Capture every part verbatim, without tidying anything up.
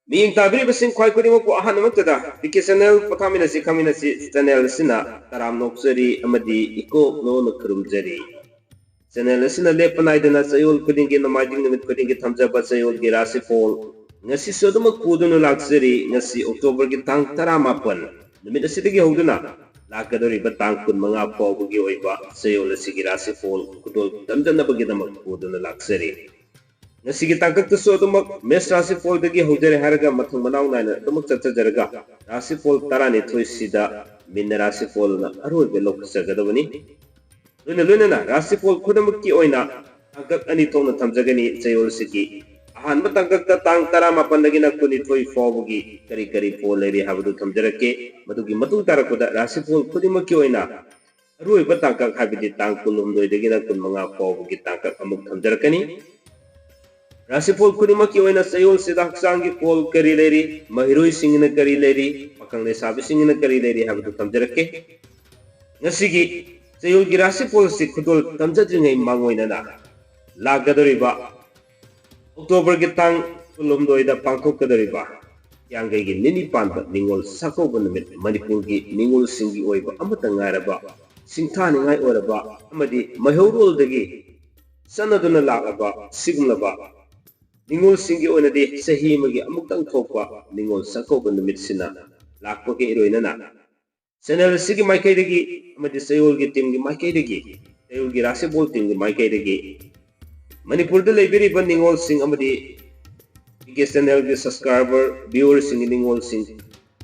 ꯃꯤꯠꯌꯦꯡ ꯇꯥꯕꯤꯔꯤꯕꯁꯤꯡ ꯈ꯭ꯋꯥꯏ ꯈꯨꯗꯤꯡꯃꯛꯄꯨ ꯑꯍꯥꯟꯕꯃꯛꯇꯗ ꯕꯤ ꯀꯦ ꯆꯦꯅꯦꯜ ꯄꯣꯊꯥꯃꯤꯟꯅꯁꯤ ꯈꯪꯃꯤꯟꯅꯁꯤ ꯆꯦꯅꯦꯜ ꯑꯁꯤꯅ ꯇꯔꯥꯝꯅ ꯑꯣꯛꯆꯔꯤ ꯑꯃꯗꯤ ꯏꯀꯣꯛꯅꯣꯅ ꯈꯨꯔꯨꯝꯖꯔꯤ꯫ ꯆꯦꯅꯦꯜ ꯑꯁꯤꯅ ꯂꯦꯞꯄ ꯅꯥꯏꯗꯅ ꯆꯌꯣꯜ ꯈꯨꯗꯤꯡꯒꯤ ꯅꯣꯡꯃꯥꯏꯖꯤꯡ ꯅꯨꯃꯤꯠ ꯈꯨꯗꯤꯡꯒꯤ ꯊꯝꯖꯕ ꯆꯌꯣꯜꯒꯤ ꯔꯥꯁꯤꯐꯣꯜ ꯉꯁꯤꯁꯨ ꯑꯗꯨꯃꯛ ꯄꯨꯗꯨꯅ ꯂꯥꯛꯆꯔꯤ꯫ ꯉꯁꯤ ꯑꯣꯛꯇꯣꯕꯔꯒꯤ ꯇꯥꯡ ꯇꯔꯥꯃꯥꯄꯟ ꯅꯨꯃꯤꯠ ꯑꯁꯤꯗꯒꯤ ꯍꯧꯗꯨꯅ ꯂꯥꯛꯀꯗꯧꯔꯤꯕ ꯇꯥꯡ ꯀꯨꯟꯃꯉꯥ ꯐꯥꯎꯕꯒꯤ ꯑꯣꯏꯕ ꯆꯌꯣꯜ ꯑꯁꯤꯒꯤ ꯔꯥꯁꯤꯐꯣꯜ ꯈꯨꯗꯣꯜ ꯇꯝꯖꯅꯕꯒꯤꯗꯃꯛ ꯄꯨꯗꯨꯅ ꯂꯥꯛꯆꯔꯤ꯫ ꯉꯁꯤꯒꯤ ꯇꯥꯡꯀꯛꯇꯁꯨ ꯑꯗꯨꯃꯛ ꯃꯦꯁ ꯔꯥꯁꯤꯐꯣꯜꯗꯒꯤ ꯍꯧꯖꯔꯦ ꯍꯥꯏꯔꯒ ꯃꯊꯪ ꯃꯅꯥꯎ ꯅꯥꯏꯅ ꯑꯗꯨꯃꯛ ꯆꯠꯆꯖꯔꯒ ꯔꯥꯁꯤꯐꯣꯜ ꯇꯔꯥꯅꯤꯊꯣꯏꯁꯤꯗ ꯃꯤꯟꯅ ꯔꯥꯁꯤꯐꯣꯜꯅ ꯑꯔꯣꯏꯕ ꯂꯧꯈꯠꯆꯒꯗꯕꯅꯤ꯫ ꯂꯣꯏꯅ ꯂꯣꯏꯅꯅ ꯔꯥꯁꯤꯐꯣꯜ ꯈꯨꯗꯤꯡꯃꯛꯀꯤ ꯑꯣꯏꯅ ꯇꯥꯡꯀꯛ ꯑꯅꯤ ꯊꯣꯛꯅ ꯊꯝꯖꯒꯅꯤ꯫ ꯆꯌꯣꯜꯁꯤꯒꯤ ꯑꯍꯥꯟꯕ ꯇꯥꯡꯀꯛꯇ ꯇꯥꯡ ꯇꯔꯥꯃꯥꯄꯟꯗꯒꯤꯅ ꯀꯨꯟꯅꯤꯊꯣꯏ ꯐꯥꯎꯕꯒꯤ ꯀꯔꯤ ꯀꯔꯤ ꯐꯣꯜ ꯂꯩꯔꯤ ꯍꯥꯏꯕꯗꯨ ꯊꯝꯖꯔꯛꯀꯦ꯫ ꯃꯗꯨꯒꯤ ꯃꯇꯨꯡ ꯇꯥꯔꯛꯄꯗ ꯔꯥꯁꯤꯐꯣꯜ ꯈꯨꯗꯤꯡꯃꯛꯀꯤ ꯑꯣꯏꯅ ꯑꯔꯣꯏꯕ ꯇꯥꯡꯀꯛ ꯍꯥꯏꯕꯗꯤ ꯇꯥꯡ ꯀꯨꯟꯍꯨꯝꯗꯣꯏꯗꯒꯤꯅ ꯀꯨꯟꯃꯉꯥ ꯐꯥꯎꯕꯒꯤ ꯇꯥꯡꯀꯛ ꯑꯃꯨꯛ ꯊꯝꯖꯔꯛꯀꯅꯤ꯫ ꯔꯥꯁꯤꯐꯣꯜ ꯈꯨꯗꯤꯡꯃꯛꯀꯤ ꯑꯣꯏꯅ ꯆꯌꯣꯜꯁꯤꯗ ꯍꯛꯆꯥꯡꯒꯤ ꯐꯣꯜ ꯀꯔꯤ ꯂꯩꯔꯤ, ꯃꯍꯩꯔꯣꯏꯁꯤꯡꯒꯤꯅ ꯀꯔꯤ ꯂꯩꯔꯤ, ꯄꯥꯈꯪ ꯂꯩꯁꯥꯕꯤꯁꯤꯡꯒꯤꯅ ꯀꯔꯤ ꯂꯩꯔꯤ ꯍꯥꯏꯕꯗꯨ ꯊꯝꯖꯔꯛꯀꯦ꯫ ꯉꯁꯤꯒꯤ ꯆꯌꯣꯜꯒꯤ ꯔꯥꯁꯤꯐꯣꯜ ꯑꯁꯤ ꯈꯨꯗꯣꯜ ꯇꯝꯖꯗ꯭ꯔꯤꯉꯩ ꯃꯥꯡꯑꯣꯏꯅꯅ ꯂꯥꯛꯀꯗꯧꯔꯤꯕ ꯑꯣꯛꯇꯣꯕꯔꯒꯤ ꯇꯥꯡ ꯀꯨꯟꯍꯨꯝꯗꯣꯏꯗ ꯄꯥꯡꯊꯣꯛꯀꯗꯧꯔꯤꯕ ꯍꯤꯌꯥꯡꯒꯩꯒꯤ ꯅꯤꯅꯤ ꯄꯥꯟꯕ ꯅꯤꯉꯣꯜ ꯆꯥꯛꯀꯧꯕ ꯅꯨꯃꯤꯠ ꯃꯅꯤꯄꯨꯔꯒꯤ ꯅꯤꯉꯣꯜꯁꯤꯡꯒꯤ ꯑꯣꯏꯕ ꯑꯃꯠꯇ ꯉꯥꯏꯔꯕ ꯁꯤꯡꯊꯥꯅꯤꯡꯉꯥꯏ ꯑꯣꯏꯔꯕ ꯑꯃꯗꯤ ꯃꯩꯍꯧꯔꯣꯜꯗꯒꯤ ꯆꯠꯅꯗꯨꯅ ꯂꯥꯛꯂꯕ ꯁꯤꯒꯨꯝꯂꯕ ꯅꯤꯉꯣꯜꯁꯤꯡꯒꯤ ꯑꯣꯏꯅꯗꯤ ꯆꯍꯤ ꯑꯃꯒꯤ ꯑꯃꯨꯛꯇꯪ ꯊꯣꯛꯄ ꯅꯤꯉꯣꯜ ꯆꯥꯛꯀꯧꯕ ꯅꯨꯃꯤꯠꯁꯤꯅ ꯂꯥꯛꯄꯒ ꯏꯔꯣꯏꯅꯅ ꯆꯦꯅꯦꯜ ꯑꯁꯤꯒꯤ ꯃꯥꯏꯀꯩꯗꯒꯤ ꯑꯃꯗꯤ ꯆꯌꯣꯜꯒꯤ ꯇꯤꯝꯒꯤ ꯃꯥꯏꯀꯩꯗꯒꯤ, ꯆꯌꯣꯜꯒꯤ ꯔꯥꯁꯤꯐꯣꯜ ꯇꯤꯝꯒꯤ ꯃꯥꯏꯀꯩꯗꯒꯤ ꯃꯅꯤꯄꯨꯔꯗ ꯂꯩꯕꯤꯔꯤꯕ ꯅꯤꯉꯣꯜꯁꯤꯡ ꯑꯃꯗꯤ ꯕꯤ ꯀꯦ ꯆꯦꯅꯦꯜꯒꯤ ꯁꯕꯁꯀ꯭ꯔꯥꯏꯕꯔ, ꯚ꯭ꯌꯨꯋꯔꯁꯤꯡꯒꯤ ꯅꯤꯉꯣꯜꯁꯤꯡ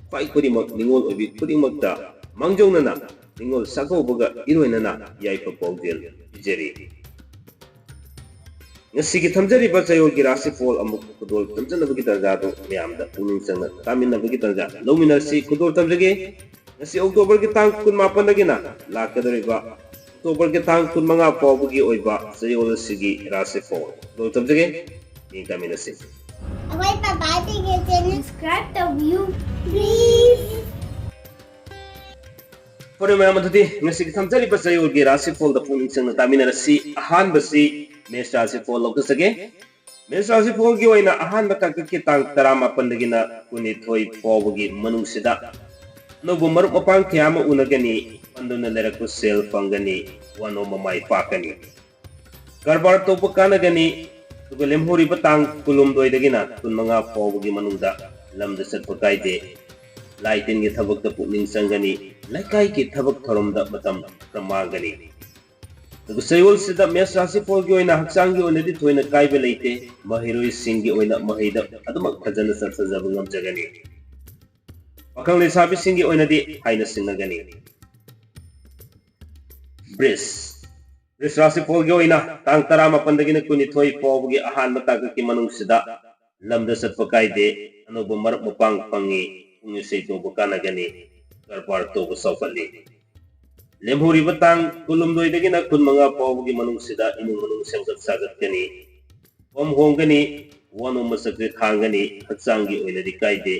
ꯈ꯭ꯋꯥꯏ ꯈꯨꯗꯤꯡꯃꯛ, ꯅꯤꯉꯣꯜ ꯑꯣꯏꯕꯤ ꯈꯨꯗꯤꯡꯃꯛꯇ ꯃꯥꯡꯖꯧꯅꯅ ꯅꯤꯉꯣꯜ ꯆꯥꯛꯀꯧꯕꯒ ꯏꯔꯣꯏꯅꯅ ꯌꯥꯏꯐ ꯄꯥꯎꯖꯦꯜ ꯄꯤꯖꯔꯤ꯫ ꯉꯁꯤꯒꯤ ꯊꯝꯖꯔꯤꯕ ꯆꯌꯣꯜꯒꯤ ꯔꯥꯁꯤꯐꯣꯜ ꯑꯃꯨꯛ ꯈꯨꯗꯣꯜ ꯇꯝꯖꯅꯕꯒꯤ ꯇꯥꯟꯖꯥꯗꯨ ꯃꯌꯥꯝꯗ ꯄꯨꯛꯅꯤꯡ ꯆꯪꯅ ꯇꯥꯃꯤꯟꯅꯕꯒꯤ ꯇꯥꯟꯖꯥ ꯂꯧꯃꯤꯟꯅꯁꯤ꯫ ꯈꯨꯗꯣꯜ ꯇꯝꯖꯒꯦ꯫ ꯉꯁꯤ ꯑꯣꯛꯇꯣꯕꯔꯒꯤ ꯇꯥꯡ ꯀꯨꯟꯃꯥꯄꯟꯗꯒꯤꯅ ꯂꯥꯛꯀꯗꯧꯔꯤꯕ ꯑꯣꯛꯇꯣꯕꯔꯒꯤ ꯇꯥꯡ ꯀꯨꯟꯃꯉꯥ ꯐꯥꯎꯕꯒꯤ ꯑꯣꯏꯕ ꯆꯌꯣꯜ ꯑꯁꯤꯒꯤ ꯔꯥꯁꯤꯐꯣꯜ ꯈꯨꯗꯣꯜ ꯇꯝꯖꯒꯦ꯫ ꯃꯤꯠꯌꯦꯡ ꯇꯥꯃꯤꯟꯅꯁꯤ꯫ ꯑꯩꯈꯣꯏ ꯄꯄꯥ ꯇꯤꯀꯦꯠ ꯆꯦꯅꯦꯜ ꯁꯕꯁꯀ꯭ꯔꯥꯏꯕ ꯇꯧꯕꯤꯌꯨ, ꯄ꯭ꯂꯤꯖ꯫ ꯐꯔꯦ ꯃꯌꯥꯝ, ꯑꯗꯨꯗꯤ ꯉꯁꯤꯒꯤ ꯊꯝꯖꯔꯤꯕ ꯆꯌꯣꯜꯒꯤ ꯔꯥꯁꯤꯐꯣꯜꯗ ꯄꯨꯛꯅꯤꯡ ꯆꯪꯅ ꯇꯥꯃꯤꯟꯅꯔꯁꯤ꯫ ꯑꯍꯥꯟꯕꯁꯤ ꯃꯦꯁ ꯔꯥꯁꯤꯐꯣꯜ ꯂꯧꯊꯖꯒꯦ꯫ ꯃꯦꯁ ꯔꯥꯁꯤꯐꯣꯜꯒꯤ ꯑꯣꯏꯅ ꯑꯍꯥꯟꯕ ꯇꯥꯡꯀꯛꯀꯤ ꯇꯥꯡ ꯇꯔꯥꯃꯥꯄꯟꯗꯒꯤꯅ ꯀꯨꯟꯅꯤꯊꯣꯏ ꯐꯥꯎꯕꯒꯤ ꯃꯅꯨꯡꯁꯤꯗ ꯑꯅꯧꯕ ꯃꯔꯨꯞ ꯃꯄꯥꯡ ꯀꯌꯥ ꯑꯃ ꯎꯅꯒꯅꯤ, ꯄꯟꯗꯨꯅ ꯂꯩꯔꯛꯄ ꯁꯦꯜ ꯐꯪꯒꯅꯤ, ꯋꯥꯅꯣꯝꯕ ꯃꯥꯏ ꯄꯥꯛꯀꯅꯤ꯫ ꯀꯔꯕꯥꯔ ꯇꯧꯕ ꯀꯥꯟꯅꯒꯅꯤ, ꯑꯗꯨꯒ ꯂꯦꯝꯍꯧꯔꯤꯕ ꯇꯥꯡ ꯀꯨꯟꯍꯨꯝꯗꯣꯏꯗꯒꯤꯅ ꯀꯨꯟꯃꯉꯥ ꯐꯥꯎꯕꯒꯤ ꯃꯅꯨꯡꯗ ꯂꯝꯗ ꯆꯠꯄ ꯀꯥꯏꯗꯦ꯫ ꯂꯥꯏ ꯇꯤꯟꯒꯤ ꯊꯕꯛꯇ ꯄꯨꯛꯅꯤꯡ ꯆꯪꯒꯅꯤ, ꯂꯩꯀꯥꯏꯒꯤ ꯊꯕꯛ ꯊꯧꯔꯝꯗ ꯃꯇꯝ ꯈꯔ ꯃꯥꯡꯒꯅꯤ꯫ ꯑꯗꯨꯒ ꯆꯌꯣꯜꯁꯤꯗ ꯃꯦꯁ ꯔꯥꯁꯤꯐꯣꯜꯒꯤ ꯑꯣꯏꯅ ꯍꯛꯆꯥꯡꯒꯤ ꯑꯣꯏꯅꯗꯤ ꯊꯣꯏꯅ ꯀꯥꯏꯕ ꯂꯩꯇꯦ꯫ ꯃꯍꯩꯔꯣꯏꯁꯤꯡꯒꯤ ꯑꯣꯏꯅ ꯃꯍꯩꯗ ꯑꯗꯨꯃꯛ ꯐꯖꯅ ꯆꯠꯊꯖꯕ ꯉꯝꯖꯒꯅꯤ꯫ ꯄꯥꯈꯪ ꯂꯩꯁꯥꯕꯤꯁꯤꯡꯒꯤ ꯑꯣꯏꯅꯗꯤ ꯍꯥꯏꯅ ꯁꯤꯡꯅꯒꯅꯤ꯫ ꯕ꯭ꯔꯤꯁ ꯕ꯭ꯔꯤꯁ ꯔꯥꯁꯤꯐꯣꯜꯒꯤ ꯑꯣꯏꯅ ꯇꯥꯡ ꯇꯔꯥꯃꯥꯄꯟꯗꯒꯤꯅ ꯀꯨꯟꯅꯤꯊꯣꯏ ꯐꯥꯎꯕꯒꯤ ꯑꯍꯥꯟꯕ ꯇꯥꯡꯀꯛꯀꯤ ꯃꯅꯨꯡꯁꯤꯗ ꯂꯝꯗ ꯆꯠꯄ ꯀꯥꯏꯗꯦ, ꯑꯅꯧꯕ ꯃꯔꯨꯞ ꯃꯄꯥꯡ ꯐꯪꯉꯤ, ꯄꯨꯛꯅꯤꯡ ꯏꯁꯩ ꯇꯧꯕ ꯀꯥꯟꯅꯒꯅꯤ, ꯀꯔꯕꯥꯔ ꯇꯧꯕ ꯆꯥꯎꯈꯠꯂꯤ꯫ ꯂꯦꯝꯍꯧꯔꯤꯕ ꯇꯥꯡ ꯀꯨꯟꯍꯨꯝꯗꯣꯏꯗꯒꯤꯅ ꯀꯨꯟꯃꯉꯥ ꯐꯥꯎꯕꯒꯤ ꯃꯅꯨꯡꯁꯤꯗ ꯏꯃꯨꯡ ꯃꯅꯨꯡ ꯁꯦꯝꯒꯠ ꯁꯥꯒꯠꯀꯅꯤ, ꯐꯝ ꯍꯣꯡꯒꯅꯤ, ꯋꯥꯅꯣꯝꯕ ꯆꯀ꯭ꯔꯤ ꯊꯥꯡꯒꯅꯤ, ꯍꯛꯆꯥꯡꯒꯤ ꯑꯣꯏꯅꯗꯤ ꯀꯥꯏꯗꯦ,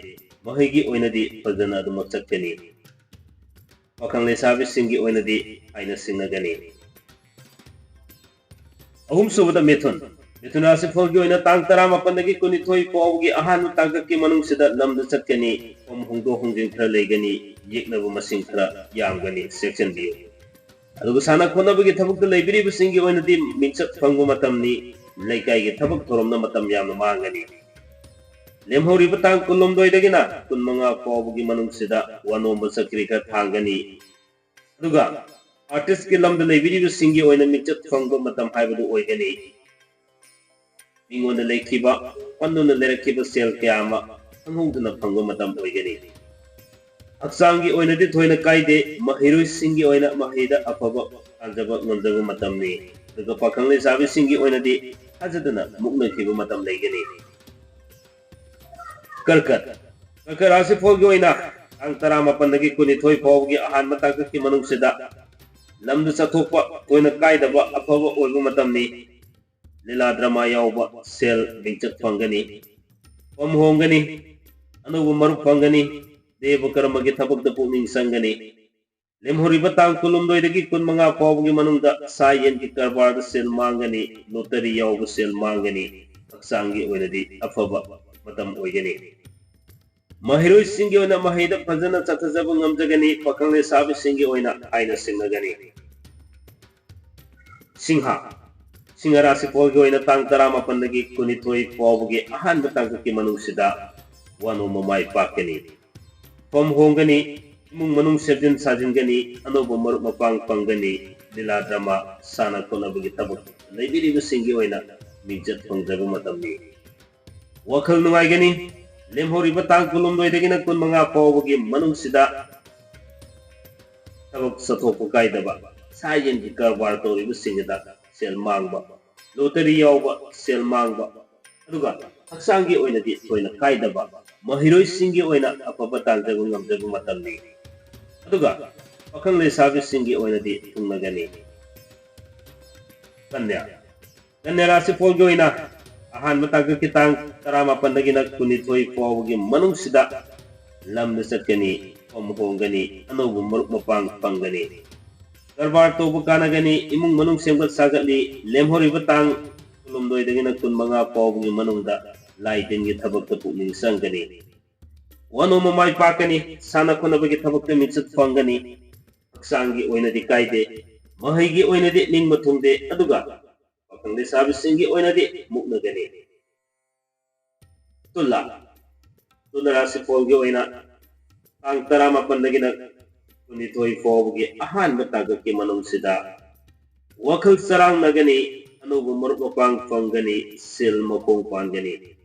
ꯃꯍꯩꯒꯤ ꯑꯣꯏꯅꯗꯤ ꯐꯖꯅ ꯑꯗꯨꯃꯛ ꯆꯠꯀꯅꯤ꯫ ꯄꯥꯈꯪ ꯂꯩꯁꯥꯕꯤꯁꯤꯡꯒꯤ ꯑꯣꯏꯅꯗꯤ ꯍꯥꯏꯅ ꯁꯤꯡꯅꯒꯅꯤ꯫ ꯑꯍꯨꯝꯁꯨꯕꯗ ꯃꯤꯊꯨꯟ꯫ ꯃꯤꯊꯨꯟ ꯔꯥꯁꯤꯐꯣꯜꯒꯤ ꯑꯣꯏꯅ ꯇꯥꯡ ꯇꯔꯥꯃꯥꯄꯟꯗꯒꯤ ꯀꯨꯟꯅꯤꯊꯣꯏ ꯐꯥꯎꯕꯒꯤ ꯑꯍꯥꯟꯕ ꯇꯥꯡꯀꯛꯀꯤ ꯃꯅꯨꯡꯁꯤꯗ ꯂꯝꯗ ꯆꯠꯀꯅꯤ꯫ ꯐꯝ ꯍꯣꯡꯗꯣꯛ ꯍꯣꯡꯖꯤꯟ ꯈꯔ ꯂꯩꯒꯅꯤ, ꯌꯦꯛꯅꯕ ꯃꯁꯤꯡ ꯈꯔ ꯌꯥꯝꯒꯅꯤ, ꯆꯦꯛꯁꯤꯟꯕꯤꯌꯨ꯫ ꯑꯗꯨꯒ ꯁꯥꯟꯅ ꯈꯣꯠꯅꯕꯒꯤ ꯊꯕꯛꯇ ꯂꯩꯕꯤꯔꯤꯕꯁꯤꯡꯒꯤ ꯑꯣꯏꯅꯗꯤ ꯃꯤꯡꯆꯠ ꯐꯪꯕ ꯃꯇꯝꯅꯤ, ꯂꯩꯀꯥꯏꯒꯤ ꯊꯕꯛ ꯊꯧꯔꯝꯗ ꯃꯇꯝ ꯌꯥꯝꯅ ꯃꯥꯡꯒꯅꯤ꯫ ꯂꯦꯝꯍꯧꯔꯤꯕ ꯇꯥꯡ ꯀꯨꯟꯍꯨꯝꯗꯣꯏꯗꯒꯤꯅ ꯀꯨꯟꯃꯉꯥ ꯐꯥꯎꯕꯒꯤ ꯃꯅꯨꯡꯁꯤꯗ ꯋꯥꯅꯣꯝꯕ ꯆꯀ꯭ꯔꯤ ꯈꯔ ꯊꯥꯡꯒꯅꯤ꯫ ꯑꯗꯨꯒ ꯑꯥꯔꯇꯤꯁꯀꯤ ꯂꯝꯗ ꯂꯩꯕꯤꯔꯤꯕꯁꯤꯡꯒꯤ ꯑꯣꯏꯅ ꯃꯤꯡꯆꯠ ꯐꯪꯕ ꯃꯇꯝ ꯍꯥꯏꯕꯗꯨ ꯑꯣꯏꯒꯅꯤ꯫ ꯃꯤꯉꯣꯟꯗ ꯂꯩꯈꯤꯕ, ꯄꯟꯗꯨꯅ ꯂꯩꯔꯛꯈꯤꯕ ꯁꯦꯜ ꯀꯌꯥ ꯑꯃ ꯈꯪꯍꯧꯗꯅ ꯐꯪꯕ ꯃꯇꯝ ꯑꯣꯏꯒꯅꯤ꯫ ꯍꯛꯆꯥꯡꯒꯤ ꯑꯣꯏꯅꯗꯤ ꯊꯣꯏꯅ ꯀꯥꯏꯗꯦ, ꯃꯍꯩꯔꯣꯏꯁꯤꯡꯒꯤ ꯑꯣꯏꯅ ꯃꯍꯩꯗ ꯑꯐꯕ ꯇꯥꯟꯖꯕ ꯉꯝꯖꯕ ꯃꯇꯝꯅꯤ꯫ ꯑꯗꯨꯒ ꯄꯥꯈꯪ ꯂꯩꯁꯥꯕꯤꯁꯤꯡꯒꯤ ꯑꯣꯏꯅꯗꯤ ꯊꯥꯖꯗꯅ ꯃꯨꯛꯅꯈꯤꯕ ꯃꯇꯝ ꯂꯩꯒꯅꯤ꯫ ꯀꯔꯀꯠ꯫ ꯀꯔꯀꯠ ꯔꯥꯁꯤꯐꯣꯜꯒꯤ ꯑꯣꯏꯅ ꯇꯥꯡ ꯇꯔꯥꯃꯥꯄꯟꯗꯒꯤ ꯀꯨꯟꯅꯤꯊꯣꯏ ꯐꯥꯎꯕꯒꯤ ꯑꯍꯥꯟꯕ ꯇꯥꯡꯀꯛꯀꯤ ꯃꯅꯨꯡꯁꯤꯗ ꯂꯝꯗ ꯆꯠꯊꯣꯛꯄ ꯊꯣꯏꯅ ꯀꯥꯏꯗꯕ ꯑꯐꯕ ꯑꯣꯏꯕ ꯃꯇꯝꯅꯤ꯫ ꯂꯤꯂꯥ ꯗ꯭ꯔꯃꯥ ꯌꯥꯎꯕ ꯁꯦꯜ ꯃꯤꯡꯆꯠ ꯐꯪꯒꯅꯤ꯫ ꯐꯝ ꯍꯣꯡꯒꯅꯤ꯫ ꯑꯅꯧꯕ ꯃꯔꯨꯞ ꯐꯪꯒꯅꯤ꯫ ꯗꯦꯕ ꯀꯔꯃꯒꯤ ꯊꯕꯛꯇ ꯄꯨꯛꯅꯤꯡ ꯆꯪꯒꯅꯤ꯫ ꯂꯦꯝꯍꯧꯔꯤꯕ ꯇꯥꯡ ꯀꯨꯟꯍꯨꯝꯗꯣꯏꯗꯒꯤ ꯀꯨꯟꯃꯉꯥ ꯐꯥꯎꯕꯒꯤ ꯃꯅꯨꯡꯗ ꯁꯥ ꯌꯦꯟꯒꯤ ꯀꯔꯕꯥꯔꯗ ꯁꯦꯜ ꯃꯥꯡꯒꯅꯤ, ꯂꯣꯇꯔꯤ ꯌꯥꯎꯕ ꯁꯦꯜ ꯃꯥꯡꯒꯅꯤ꯫ ꯍꯛꯆꯥꯡꯒꯤ ꯑꯣꯏꯅꯗꯤ ꯑꯐꯕ ꯃꯇꯝ ꯑꯣꯏꯒꯅꯤ꯫ ꯃꯍꯩꯔꯣꯏꯁꯤꯡꯒꯤ ꯑꯣꯏꯅ ꯃꯍꯩꯗ ꯐꯖꯅ ꯆꯠꯊꯖꯕ ꯉꯝꯖꯒꯅꯤ꯫ ꯄꯥꯈꯪ ꯂꯩꯁꯥꯕꯤꯁꯤꯡꯒꯤ ꯑꯣꯏꯅ ꯍꯥꯏꯅ ꯁꯤꯡꯅꯒꯅꯤ꯫ ꯁꯤꯡꯍ, ꯁꯤꯡꯍ ꯔꯥꯁꯤꯐꯣꯜꯒꯤ ꯑꯣꯏꯅ ꯇꯥꯡ ꯇꯔꯥꯃꯥꯄꯟꯗꯒꯤ ꯀꯨꯟꯅꯤꯊꯣꯏ ꯐꯥꯎꯕꯒꯤ ꯑꯍꯥꯟꯕ ꯇꯥꯡꯀꯛꯀꯤ ꯃꯅꯨꯡꯁꯤꯗ ꯋꯥꯅꯣꯝ ꯃꯃꯥꯏ ꯄꯥꯛꯀꯅꯤ꯫ ꯐꯝ ꯍꯣꯡꯒꯅꯤ, ꯏꯃꯨꯡ ꯃꯅꯨꯡ ꯁꯦꯝꯖꯤꯟ ꯁꯥꯖꯤꯟꯒꯅꯤ, ꯑꯅꯧꯕ ꯃꯔꯨꯞ ꯃꯄꯥꯡ ꯐꯪꯒꯅꯤ, ꯂꯤꯂꯥ ꯗ꯭ꯔꯃꯥ, ꯁꯥꯟꯅ ꯈꯣꯠꯅꯕꯒꯤ ꯊꯕꯛ ꯂꯩꯕꯤꯔꯤꯕꯁꯤꯡꯒꯤ ꯑꯣꯏꯅ ꯃꯤꯡꯆꯠ ꯐꯪꯖꯕ ꯃꯇꯝꯅꯤ꯫ ꯋꯥꯈꯜ ꯅꯨꯡꯉꯥꯏꯒꯅꯤ꯫ ꯂꯦꯝꯍꯧꯔꯤꯕ ꯇꯥꯡ ꯀꯨꯟꯍꯨꯝꯗꯣꯏꯗꯒꯤꯅ ꯀꯨꯟꯃꯉꯥ ꯐꯥꯎꯕꯒꯤ ꯃꯅꯨꯡꯁꯤꯗ ꯊꯕꯛ ꯆꯠꯊꯣꯛꯄ ꯀꯥꯏꯗꯕ, ꯁꯥ ꯌꯦꯟꯒꯤ ꯀꯔꯕꯥꯔ ꯇꯧꯔꯤꯕꯁꯤꯡꯗ ꯁꯦꯜ ꯃꯥꯡꯕ, ꯂꯣꯇꯔꯤ ꯌꯥꯎꯕ ꯁꯦꯜ ꯃꯥꯡꯕ, ꯑꯗꯨꯒ ꯍꯛꯆꯥꯡꯒꯤ ꯑꯣꯏꯅꯗꯤ ꯊꯣꯏꯅ ꯀꯥꯏꯗꯕ, ꯃꯍꯩꯔꯣꯏꯁꯤꯡꯒꯤ ꯑꯣꯏꯅ ꯑꯐꯕ ꯇꯥꯟꯖꯕ ꯉꯝꯖꯕ ꯃꯇꯝꯅꯤ꯫ ꯑꯗꯨꯒ ꯄꯥꯈꯪ ꯂꯩꯁꯥꯕꯤꯁꯤꯡꯒꯤ ꯑꯣꯏꯅꯗꯤ ꯊꯨꯡꯅꯒꯅꯤ꯫ ꯀꯟꯌꯥ, ꯀꯟꯌꯥ ꯔꯥꯁꯤꯐꯣꯜꯒꯤ ꯑꯣꯏꯅ ꯑꯍꯥꯟꯕ ꯇꯥꯡꯀꯛꯀꯤ ꯇꯥꯡ ꯇꯔꯥꯃꯥꯄꯟꯗꯒꯤꯅ ꯀꯨꯟꯅꯤꯊꯣꯏ ꯐꯥꯎꯕꯒꯤ ꯃꯅꯨꯡꯁꯤꯗ ꯂꯝꯗ ꯆꯠꯀꯅꯤ, ꯐꯝ ꯍꯣꯡꯒꯅꯤ, ꯑꯅꯧꯕ ꯃꯔꯨꯞ ꯃꯄꯥꯡ ꯐꯪꯒꯅꯤ꯫ ꯀꯔꯕꯥꯔ ꯇꯧꯕ ꯀꯥꯟꯅꯒꯅꯤ, ꯏꯃꯨꯡ ꯃꯅꯨꯡ ꯁꯦꯝꯒꯠ ꯁꯥꯒꯠꯂꯤ꯫ ꯂꯦꯝꯍꯧꯔꯤꯕ ꯇꯥꯡ ꯀꯨꯟꯍꯨꯝꯗꯣꯏꯗꯒꯤꯅ ꯀꯨꯟꯃꯉꯥ ꯐꯥꯎꯕꯒꯤ ꯃꯅꯨꯡꯗ ꯂꯥꯏ ꯇꯤꯟꯒꯤ ꯊꯕꯛꯇ ꯄꯨꯛꯅꯤꯡ ꯆꯪꯒꯅꯤ꯫ ꯋꯥꯅꯣꯝ ꯃꯃꯥꯏ ꯄꯥꯛꯀꯅꯤ, ꯁꯥꯟꯅ ꯈꯣꯠꯅꯕꯒꯤ ꯊꯕꯛꯇ ꯃꯤꯡꯆꯠ ꯐꯪꯒꯅꯤ꯫ ꯍꯛꯆꯥꯡꯒꯤ ꯑꯣꯏꯅꯗꯤ ꯀꯥꯏꯗꯦ, ꯃꯍꯩꯒꯤ ꯑꯣꯏꯅꯗꯤ ꯅꯤꯡꯕ ꯊꯨꯡꯗꯦ, ꯑꯗꯨꯒ ꯄꯥꯈꯪ ꯂꯩꯁꯥꯕꯤꯁꯤꯡꯒꯤ ꯑꯣꯏꯅꯗꯤ ꯃꯨꯛꯅꯒꯅꯤ꯫ ꯇꯨꯂꯥ, ꯇꯨꯂꯥ ꯔꯥꯁꯤꯐꯣꯜꯒꯤ ꯑꯣꯏꯅ ꯇꯥꯡ ꯇꯔꯥꯃꯥꯄꯟꯗꯒꯤꯅ ꯀꯨꯟꯅꯤꯊꯣꯏ ꯐꯥꯎꯕꯒꯤ ꯑꯍꯥꯟꯕ ꯇꯥꯡꯀꯛꯀꯤ ꯃꯅꯨꯡꯁꯤꯗ ꯋꯥꯈꯜ ꯆꯔꯥꯡꯅꯒꯅꯤ, ꯑꯅꯧꯕ ꯃꯔꯨꯞ ꯃꯄꯥꯡ ꯐꯪꯒꯅꯤ, ꯁꯦꯜ ꯃꯈꯣꯡ ꯄꯥꯟꯒꯅꯤ,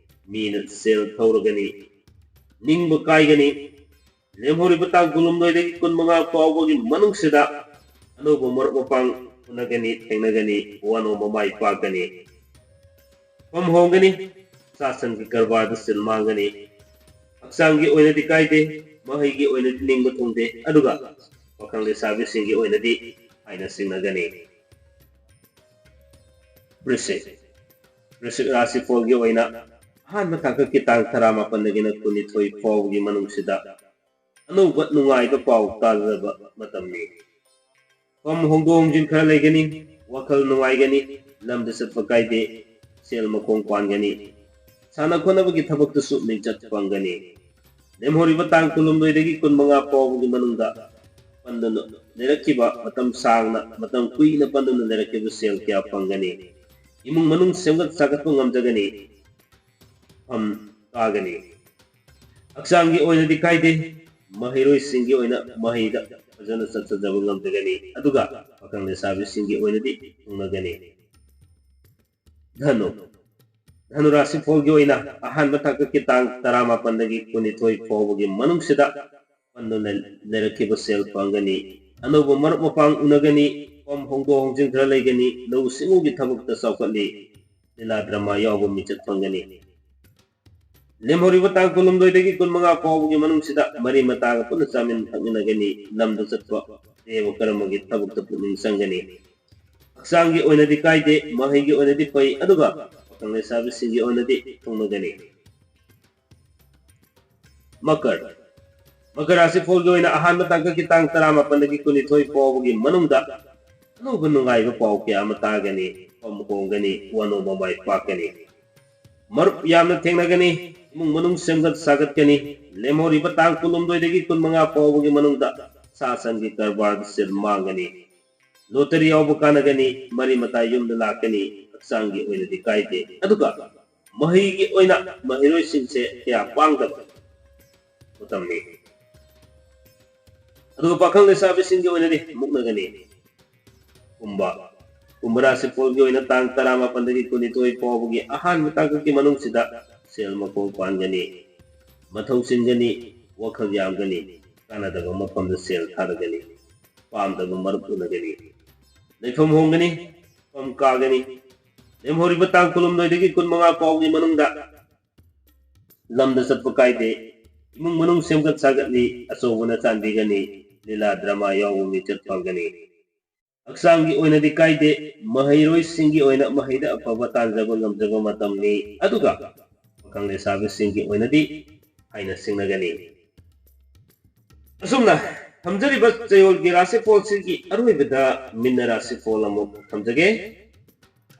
ꯃꯤꯅ ꯁꯦꯜ ꯊꯧꯔꯒꯅꯤ, ꯅꯤꯡꯕ ꯀꯥꯏꯒꯅꯤ꯫ ꯂꯦꯝꯍꯧꯔꯤꯕ ꯇꯥꯡ ꯀꯨꯟꯍꯨꯝꯗꯣꯏꯗꯒꯤ ꯀꯨꯟꯃꯉꯥ ꯐꯥꯎꯕꯒꯤ ꯃꯅꯨꯡꯁꯤꯗ ꯑꯅꯧꯕ ꯃꯔꯨꯞ ꯃꯄꯥꯡ ꯎꯅꯒꯅꯤ, ꯊꯦꯡꯅꯒꯅꯤ, ꯋꯥꯅꯣꯝ ꯃꯃꯥꯏ ꯄꯥꯛꯀꯅꯤ꯫ ꯐꯝ ꯍꯣꯡꯒꯅꯤ, ꯁꯥ ꯁꯟꯒꯤ ꯀꯔꯕꯥꯔꯗ ꯁꯤꯜ ꯃꯥꯡꯒꯅꯤ꯫ ꯍꯛꯆꯥꯡꯒꯤ ꯑꯣꯏꯅꯗꯤ ꯀꯥꯏꯗꯦ, ꯃꯍꯩꯒꯤ ꯑꯣꯏꯅꯗꯤ ꯅꯤꯡꯕ ꯊꯨꯡꯗꯦ, ꯑꯗꯨꯒ ꯄꯥꯈꯪ ꯂꯩꯁꯥꯕꯤꯁꯤꯡꯒꯤ ꯑꯣꯏꯅꯗꯤ ꯍꯥꯏꯅ ꯁꯤꯡꯅꯒꯅꯤ꯫ ꯕ꯭ꯔꯤꯁꯤꯛ, ꯕ꯭ꯔꯤꯁꯤꯛ ꯔꯥꯁꯤꯐꯣꯜꯒꯤ ꯑꯣꯏꯅ ꯑꯍꯥꯟꯕ ꯇꯥꯡꯀꯛꯀꯤ ꯇꯥꯡ ꯇꯔꯥꯃꯥꯄꯟꯗꯒꯤꯅ ꯀꯨꯟꯅꯤꯊꯣꯏ ꯐꯥꯎꯕꯒꯤ ꯃꯅꯨꯡꯁꯤꯗ ꯑꯅꯧꯕ ꯅꯨꯡꯉꯥꯏꯕ ꯄꯥꯎ ꯇꯥꯖꯕ ꯃꯇꯝꯅꯤ꯫ ꯐꯝ ꯍꯣꯡꯗꯣꯛ ꯍꯣꯡꯖꯤꯟ ꯈꯔ ꯂꯩꯒꯅꯤ, ꯋꯥꯈꯜ ꯅꯨꯡꯉꯥꯏꯒꯅꯤ, ꯂꯝꯗ ꯆꯠꯄ ꯀꯥꯏꯗꯦ, ꯁꯦꯜ ꯃꯈꯣꯡ ꯄꯥꯟꯒꯅꯤ꯫ ꯁꯥꯟꯅ ꯈꯣꯠꯅꯕꯒꯤ ꯊꯕꯛꯇꯁꯨ ꯃꯤꯡꯆꯠ ꯐꯪꯒꯅꯤ꯫ ꯂꯦꯝꯍꯧꯔꯤꯕ ꯇꯥꯡ ꯀꯨꯟꯍꯨꯝꯗꯣꯏꯗꯒꯤ ꯀꯨꯟꯃꯉꯥ ꯐꯥꯎꯕꯒꯤ ꯃꯅꯨꯡꯗ ꯄꯟꯗꯨꯅ ꯂꯩꯔꯛꯈꯤꯕ, ꯃꯇꯝ ꯁꯥꯡꯅ, ꯃꯇꯝ ꯀꯨꯏꯅ ꯄꯟꯗꯨꯅ ꯂꯩꯔꯛꯈꯤꯕ ꯁꯦꯜ ꯀꯌꯥ ꯐꯪꯒꯅꯤ꯫ ꯏꯃꯨꯡ ꯃꯅꯨꯡ ꯁꯦꯝꯒꯠ ꯁꯥꯒꯠꯄ ꯉꯝꯖꯒꯅꯤ꯫ ꯐꯝ ꯀꯥꯒꯅꯤ꯫ ꯍꯛꯆꯥꯡꯒꯤ ꯑꯣꯏꯅꯗꯤ ꯀꯥꯏꯗꯦ꯫ ꯃꯍꯩꯔꯣꯏꯁꯤꯡꯒꯤ ꯑꯣꯏꯅ ꯃꯍꯩꯗ ꯐꯖꯅ ꯆꯠꯊꯖꯕ ꯉꯝꯖꯒꯅꯤ꯫ ꯑꯗꯨꯒ ꯄꯥꯈꯪ ꯂꯩꯁꯥꯕꯤꯁꯤꯡꯒꯤ ꯑꯣꯏꯅꯗꯤ ꯊꯨꯡꯅꯒꯅꯤ꯫ ꯙꯅꯨ꯫ ꯙꯅꯨ ꯔꯥꯁꯤꯐꯣꯜꯒꯤ ꯑꯣꯏꯅ ꯑꯍꯥꯟꯕ ꯊꯥꯀꯛꯀꯤ ꯇꯥꯡ ꯇꯔꯥꯃꯥꯄꯟꯗꯒꯤ ꯀꯨꯟꯅꯤꯊꯣꯏ ꯐꯥꯎꯕꯒꯤ ꯃꯅꯨꯡꯁꯤꯗ ꯄꯟꯗꯨꯅ ꯂꯩꯔꯛꯈꯤꯕ ꯁꯦꯜ ꯐꯪꯒꯅꯤ꯫ ꯑꯅꯧꯕ ꯃꯔꯨꯞ ꯃꯄꯥꯡ ꯎꯅꯒꯅꯤ꯫ ꯐꯝ ꯍꯣꯡꯗꯣꯛ ꯍꯣꯡꯖꯤꯟ ꯈꯔ ꯂꯩꯒꯅꯤ꯫ ꯂꯧꯎ ꯁꯤꯡꯎꯒꯤ ꯊꯕꯛꯇ ꯆꯥꯎꯈꯠꯂꯤ꯫ ꯂꯤꯂꯥ ꯗ꯭ꯔꯃꯥ ꯌꯥꯎꯕ ꯃꯤꯡꯆꯠ ꯐꯪꯒꯅꯤ꯫ ꯂꯦꯝꯍꯧꯔꯤꯕ ꯇꯥꯡ ꯀꯨꯟꯍꯨꯝꯗꯣꯏꯗꯒꯤ ꯀꯨꯟꯃꯉꯥ ꯐꯥꯎꯕꯒꯤ ꯃꯅꯨꯡꯁꯤꯗ ꯃꯔꯤ ꯃꯇꯥꯒ ꯄꯨꯟꯅ ꯆꯥꯃꯤꯟ ꯊꯛꯃꯤꯟꯅꯒꯅꯤ꯫ ꯂꯝꯗ ꯆꯠꯄ, ꯗꯦꯕ ꯀꯔꯃꯒꯤ ꯊꯕꯛꯇ ꯄꯨꯛꯅꯤꯡ ꯆꯪꯒꯅꯤ꯫ ꯍꯛꯆꯥꯡꯒꯤ ꯑꯣꯏꯅꯗꯤ ꯀꯥꯏꯗꯦ, ꯃꯍꯩꯒꯤ ꯑꯣꯏꯅꯗꯤ ꯐꯩ, ꯑꯗꯨꯒ ꯄꯥꯈꯪ ꯂꯩꯁꯥꯕꯤꯁꯤꯡꯒꯤ ꯑꯣꯏꯅꯗꯤ ꯊꯨꯡꯅꯒꯅꯤ꯫ ꯃꯀꯔ꯫ ꯃꯀꯔ ꯔꯥꯁꯤꯐꯣꯜꯒꯤ ꯑꯣꯏꯅ ꯑꯍꯥꯟꯕ ꯇꯥꯡꯀꯛꯀꯤ ꯇꯥꯡ ꯇꯔꯥꯃꯥꯄꯟꯗꯒꯤ ꯀꯨꯟꯅꯤꯊꯣꯏ ꯐꯥꯎꯕꯒꯤ ꯃꯅꯨꯡꯗ ꯑꯅꯧꯕ ꯅꯨꯡꯉꯥꯏꯕ ꯄꯥꯎ ꯀꯌꯥ ꯑꯃ ꯇꯥꯒꯅꯤ, ꯐꯝ ꯍꯣꯡꯒꯅꯤ, ꯋꯥꯅꯣꯝꯕ ꯃꯥꯏ ꯄꯥꯛꯀꯅꯤ꯫ ꯃꯔꯨꯞ ꯌꯥꯝꯅ ꯊꯦꯡꯅꯒꯅꯤ, ꯏꯃꯨꯡ ꯃꯅꯨꯡ ꯁꯦꯝꯒꯠ ꯁꯥꯒꯠꯀꯅꯤ꯫ ꯂꯦꯝꯍꯧꯔꯤꯕ ꯇꯥꯡ ꯀꯨꯟꯍꯨꯝꯗꯣꯏꯗꯒꯤ ꯀꯨꯟꯃꯉꯥ ꯐꯥꯎꯕꯒꯤ ꯃꯅꯨꯡꯗ ꯁꯥ ꯁꯟꯒꯤ ꯀꯔꯕꯥꯔꯗ ꯁꯦꯜ ꯃꯥꯡꯒꯅꯤ꯫ ꯂꯣꯇꯔꯤ ꯌꯥꯎꯕ ꯀꯥꯟꯅꯒꯅꯤ, ꯃꯔꯤ ꯃꯇꯥ ꯌꯨꯝꯗ ꯂꯥꯛꯀꯅꯤ, ꯍꯛꯆꯥꯡꯒꯤ ꯑꯣꯏꯅꯗꯤ ꯀꯥꯏꯗꯦ꯫ ꯑꯗꯨꯒ ꯃꯍꯩꯒꯤ ꯑꯣꯏꯅ ꯃꯍꯩꯔꯣꯏꯁꯤꯡꯁꯦ ꯀꯌꯥ ꯄꯥꯡꯗꯕ ꯃꯇꯝꯅꯤ꯫ ꯑꯗꯨꯒ ꯄꯥꯈꯪ ꯂꯩꯁꯥꯕꯤꯁꯤꯡꯒꯤ ꯑꯣꯏꯅꯗꯤ ꯃꯨꯛꯅꯒꯅꯤ꯫ ꯀꯨꯝꯕ꯫ ꯀꯨꯝꯕ ꯔꯥꯁꯤꯐꯣꯜꯒꯤ ꯑꯣꯏꯅ ꯇꯥꯡ ꯇꯔꯥꯃꯥꯄꯟꯗꯒꯤ ꯀꯨꯟꯅꯤꯊꯣꯏ ꯐꯥꯎꯕꯒꯤ ꯑꯍꯥꯟꯕ ꯇꯥꯡꯀꯛꯀꯤ ꯃꯅꯨꯡꯁꯤꯗ ꯁꯦꯜ ꯃꯈꯣꯡ ꯄꯥꯟꯒꯅꯤ, ꯃꯊꯧ ꯆꯤꯟꯒꯅꯤ, ꯋꯥꯈꯜ ꯌꯥꯝꯒꯅꯤ, ꯀꯥꯟꯅꯗꯕ ꯃꯐꯝꯗ ꯁꯦꯜ ꯊꯥꯗꯒꯅꯤ, ꯄꯥꯝꯗꯕ ꯃꯔꯨꯞ ꯎꯅꯒꯅꯤ, ꯂꯩꯐꯝ ꯍꯣꯡꯒꯅꯤ, ꯐꯝ ꯀꯥꯒꯅꯤ꯫ ꯂꯦꯝꯍꯧꯔꯤꯕ ꯇꯥꯡ ꯀꯨꯟꯍꯨꯝꯗꯣꯏꯗꯒꯤ ꯀꯨꯟꯃꯉꯥ ꯐꯥꯎꯒꯤ ꯃꯅꯨꯡꯗ ꯂꯝꯗ ꯆꯠꯄ ꯀꯥꯏꯗꯦ꯫ ꯏꯃꯨꯡ ꯃꯅꯨꯡ ꯁꯦꯝꯒꯠ ꯁꯥꯒꯠꯂꯤ, ꯑꯆꯧꯕꯅ ꯆꯥꯟꯕꯤꯒꯅꯤ, ꯂꯤꯂꯥ ꯗ꯭ꯔꯃꯥ ꯌꯥꯎꯕ ꯃꯤꯡꯆꯠ ꯐꯪꯒꯅꯤ꯫ ꯍꯛꯆꯥꯡꯒꯤ ꯑꯣꯏꯅꯗꯤ ꯀꯥꯏꯗꯦ, ꯃꯍꯩꯔꯣꯏꯁꯤꯡꯒꯤ ꯑꯣꯏꯅ ꯃꯍꯩꯗ ꯑꯐꯕ ꯇꯥꯟꯖꯕ ꯉꯝꯖꯕ ꯃꯇꯝꯅꯤ꯫ ꯑꯗꯨꯒ ꯄꯥꯈꯪ ꯂꯩꯁꯥꯕꯤꯁꯤꯡꯒꯤ ꯑꯣꯏꯅꯗꯤ ꯍꯥꯏꯅ ꯁꯤꯡꯅꯒꯅꯤ꯫ ꯑꯁꯨꯝꯅ ꯊꯝꯖꯔꯤꯕ ꯆꯌꯣꯜꯒꯤ ꯔꯥꯁꯤꯐꯣꯜꯁꯤꯒꯤ ꯑꯔꯣꯏꯕꯗ ꯃꯤꯟꯅ ꯔꯥꯁꯤꯐꯣꯜ ꯑꯃꯨꯛ ꯊꯝꯖꯒꯦ꯫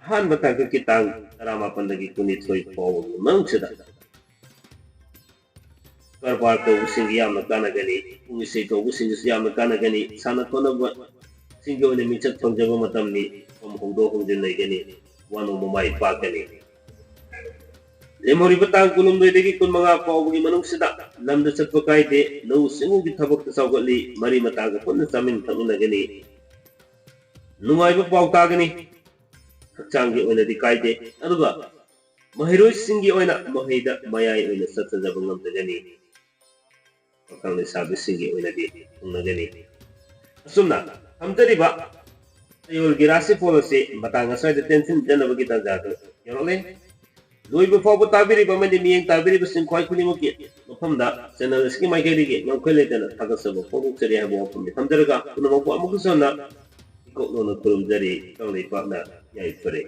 ꯑꯍꯥꯟꯕ ꯇꯥꯡꯀꯛꯀꯤ ꯇꯥꯡ ꯇꯔꯥꯃꯥꯄꯟꯗꯒꯤ ꯀꯨꯟꯅꯤꯊꯣꯏ ꯐꯥꯎꯕꯒꯤ ꯃꯅꯨꯡꯁꯤꯗ ꯀꯔꯕꯥꯔ ꯇꯧꯕꯁꯤꯡꯒꯤ ꯌꯥꯝꯅ ꯀꯥꯟꯅꯒꯅꯤ, ꯄꯨꯡ ꯏꯁꯩ ꯇꯧꯕꯁꯤꯡꯒꯤꯁꯨ ꯌꯥꯝꯅ ꯀꯥꯟꯅꯒꯅꯤ, ꯁꯥꯟꯅ ꯈꯣꯠꯅꯕꯁꯤꯡꯒꯤ ꯑꯣꯏꯅ ꯃꯤꯡꯆꯠ ꯐꯪꯖꯕ ꯃꯇꯝꯅꯤ, ꯃꯐꯝ ꯍꯣꯡꯗꯣꯛ ꯍꯣꯡꯖꯤꯟ ꯂꯩꯒꯅꯤ, ꯋꯥꯅꯣꯝꯕ ꯃꯥꯏ ꯄꯥꯛꯀꯅꯤ꯫ ꯂꯦꯝꯍꯧꯔꯤꯕ ꯇꯥꯡ ꯀꯨꯟꯍꯨꯝꯗꯣꯏꯗꯒꯤ ꯀꯨꯟꯃꯉꯥ ꯐꯥꯎꯕꯒꯤ ꯃꯅꯨꯡꯁꯤꯗ ꯂꯝꯗ ꯆꯠꯄ ꯀꯥꯏꯗꯦ, ꯂꯧꯎ ꯁꯤꯡꯎꯒꯤ ꯊꯕꯛꯇ ꯆꯥꯎꯈꯠꯂꯤ, ꯃꯔꯤ ꯃꯇꯥꯒ ꯄꯨꯟꯅ ꯆꯥꯃꯤꯟ ꯊꯛꯃꯤꯟꯅꯒꯅꯤ, ꯅꯨꯡꯉꯥꯏꯕ ꯄꯥꯎ ꯇꯥꯒꯅꯤ, ꯍꯛꯆꯥꯡꯒꯤ ꯑꯣꯏꯅꯗꯤ ꯀꯥꯏꯗꯦ, ꯑꯗꯨꯒ ꯃꯍꯩꯔꯣꯏꯁꯤꯡꯒꯤ ꯑꯣꯏꯅ ꯃꯍꯩꯗ ꯃꯌꯥꯏ ꯑꯣꯏꯅ ꯆꯠꯊꯖꯕ ꯉꯝꯖꯒꯅꯤ꯫ ꯄꯥꯈꯪ ꯂꯩꯁꯥꯕꯤꯁꯤꯡꯒꯤ ꯑꯣꯏꯅꯗꯤ ꯊꯨꯡꯅꯒꯅꯤ꯫ ꯑꯁꯨꯝꯅ ꯊꯝꯖꯔꯤꯕ ꯆꯌꯣꯜꯒꯤ ꯔꯥꯁꯤꯐꯣꯜ ꯑꯁꯤ ꯃꯇꯥꯡ ꯑꯁ꯭ꯋꯥꯏꯗ ꯇꯦꯟꯁꯤꯟꯖꯅꯕꯒꯤ ꯇꯥꯟꯖꯥꯗꯨ ꯌꯧꯔꯛꯂꯦ꯫ ꯂꯣꯏꯕ ꯐꯥꯎꯕ ꯇꯥꯕꯤꯔꯤꯕ ꯑꯃꯗꯤ ꯃꯤꯠꯌꯦꯡ ꯇꯥꯕꯤꯔꯤꯕꯁꯤꯡ ꯈ꯭ꯋꯥꯏ ꯈꯨꯗꯤꯡꯃꯛꯀꯤ ꯃꯐꯝꯗ ꯆꯦꯅꯦꯜ ꯑꯁꯤꯒꯤ ꯃꯥꯏꯀꯩꯗꯒꯤ ꯉꯝꯈꯩ ꯂꯩꯇꯅ ꯊꯥꯒꯠꯆꯕ ꯐꯣꯡꯗꯣꯛꯆꯔꯤ ꯍꯥꯏꯕ ꯋꯥꯐꯝꯅꯤ ꯊꯝꯖꯔꯒ ꯄꯨꯝꯅꯃꯛꯄꯨ ꯑꯃꯨꯛꯀꯁꯨ ꯍꯟꯅ ꯏꯀꯣꯛꯅꯧꯅ ꯈꯨꯔꯨꯝꯖꯔꯤ꯫ ꯀꯪꯂꯩꯄꯥꯛꯅ ꯌꯥꯏꯐꯔꯦ꯫